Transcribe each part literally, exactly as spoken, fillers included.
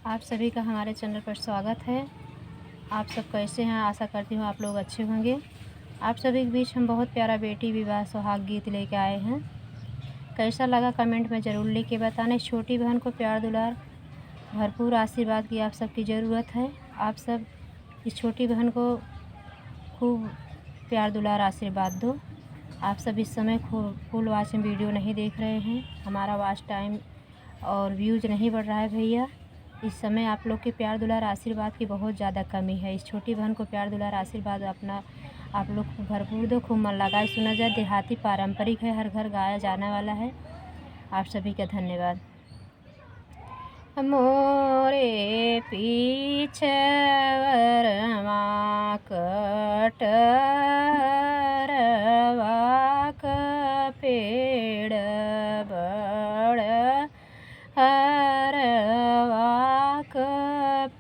आप सभी का हमारे चैनल पर स्वागत है। आप सब कैसे हैं? आशा करती हूँ आप लोग अच्छे होंगे। आप सभी के बीच हम बहुत प्यारा बेटी विवाह सुहाग गीत लेके आए हैं। कैसा लगा, कमेंट में ज़रूर लिख के बताना। इस छोटी बहन को प्यार दुलार, भरपूर आशीर्वाद की आप सबकी ज़रूरत है। आप सब इस छोटी बहन को खूब प्यार दुलार आशीर्वाद दो। आप सब इस समय खूब फुल वॉच में वीडियो नहीं देख रहे हैं, हमारा वॉच टाइम और व्यूज नहीं बढ़ रहा है भैया। इस समय आप लोग के प्यार दुलार आशीर्वाद की बहुत ज़्यादा कमी है। इस छोटी बहन को प्यार दुलार आशीर्वाद अपना आप लोग भरपूर दो, खूब मन लगाए सुना जाए। देहाती पारंपरिक है, हर घर गाया जाने वाला है। आप सभी का धन्यवाद। मोरे पीछे वरमा कटहरवा क पेड़ बड़ हरवा क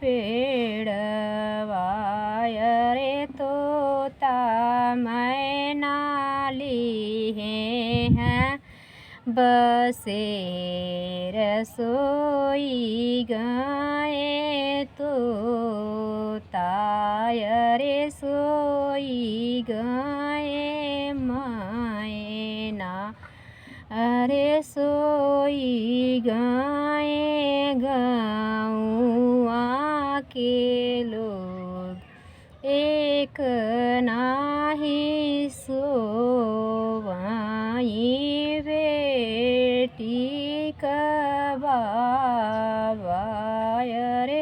पेड़वा, अरे तोता मैना लिहे हैं बसेर। सोई गए तोता, अरे सोई गए मैना, अरे सोई गए गौआ के लोग, एक नाही सोवाई बेटी क बाबा, अरे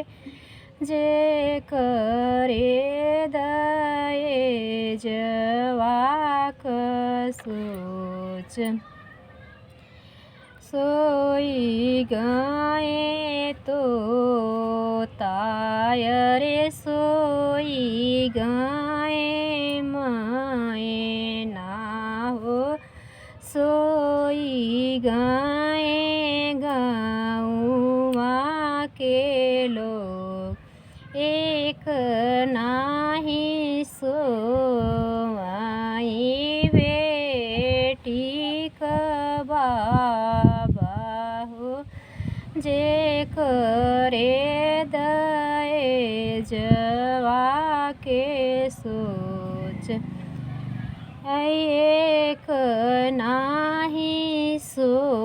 जे करे दहेजवा क सोच। सोई गए तोता, अरे सोई गए मैना हो, सोई गए गौआ के लोग, एक नाही सोवाई बेटी क बाबा हो, जे करे दहेजवा के सोच। एक नाही सोवाई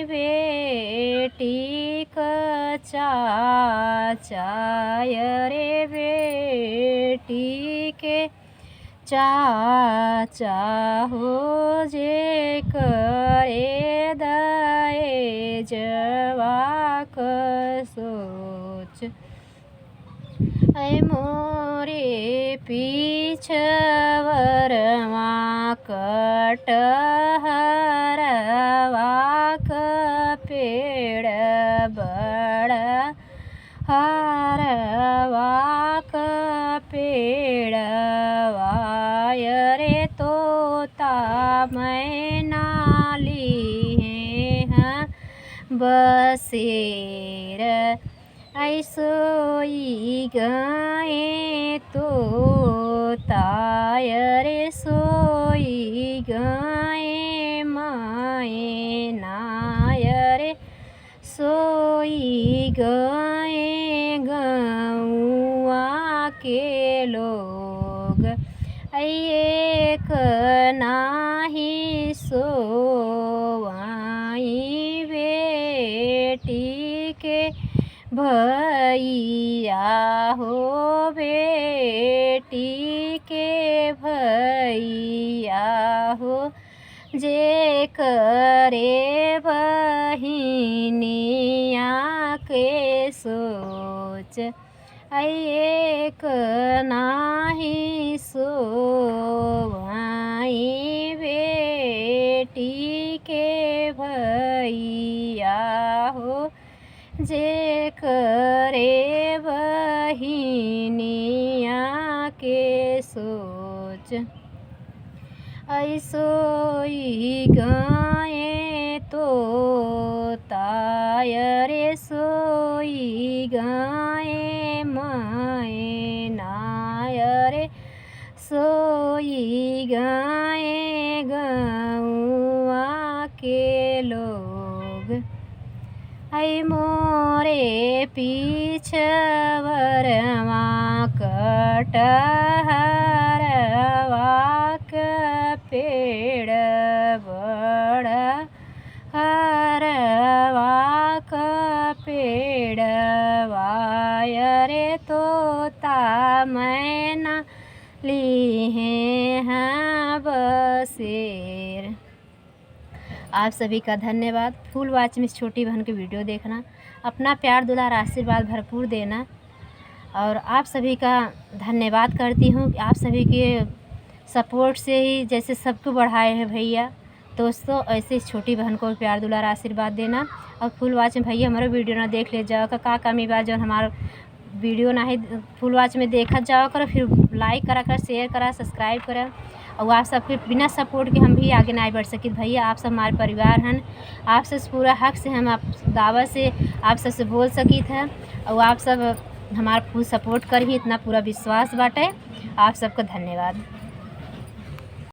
बेटी क चाचा, अरे बेटी के चाचा हो, जे करे दहेजवा क सोच। ऐ मोरे पीछवरवा कटहरवा क पेड़ बड़ हरवा क पेड़वा, अरे तोता मैना लिहे हैं बसेर। ऐ सोई गए तोता, अरे सोई गए मैना, अरे सोई गए गौआ के लोग। एक नाही सोवाई बेटी के भैया हो, बेटी के भैया हो, जे करे बहिनिया के सोच। एक नाही सोवाई बेटी के भैया हो, जे करे बहिनिया के सोच। ऐ सोई गए तोता, अरे सोई गए मैना, अरे सोई गए गौआ के लोग। है मोरे पीछवरवा कटहरवा क पेड़, बड़ हरवा क पेड़वा, अरे तोता मैना लीहे हैं बसेर। आप सभी का धन्यवाद। फुल वॉच में इस छोटी बहन की वीडियो देखना, अपना प्यार, दुलार, आशीर्वाद भरपूर देना। और आप सभी का धन्यवाद करती हूँ कि आप सभी के सपोर्ट से ही जैसे सबको बढ़ाए हैं भैया। दोस्तों, ऐसे इस छोटी बहन को प्यार, दुलार, आशीर्वाद देना। और फुल वॉच में भैया हमारा वीडियो ना देख ले जाओ, का, का कमी बा जौन हमार वीडियो ना है फुल वॉच में देखत जाओ करो, फिर लाइक करा कर, शेयर करा, सब्सक्राइब करा। और आप सबके बिना सपोर्ट के हम भी आगे नहीं बढ़ सकित भैया। आप सब हमारे परिवार हन, आप सब पूरा हक से हम आप दावा से आप सबसे बोल सकित है। और आप सब हमार फुल सपोर्ट करही, इतना पूरा विश्वास बाटे। आप सबका धन्यवाद।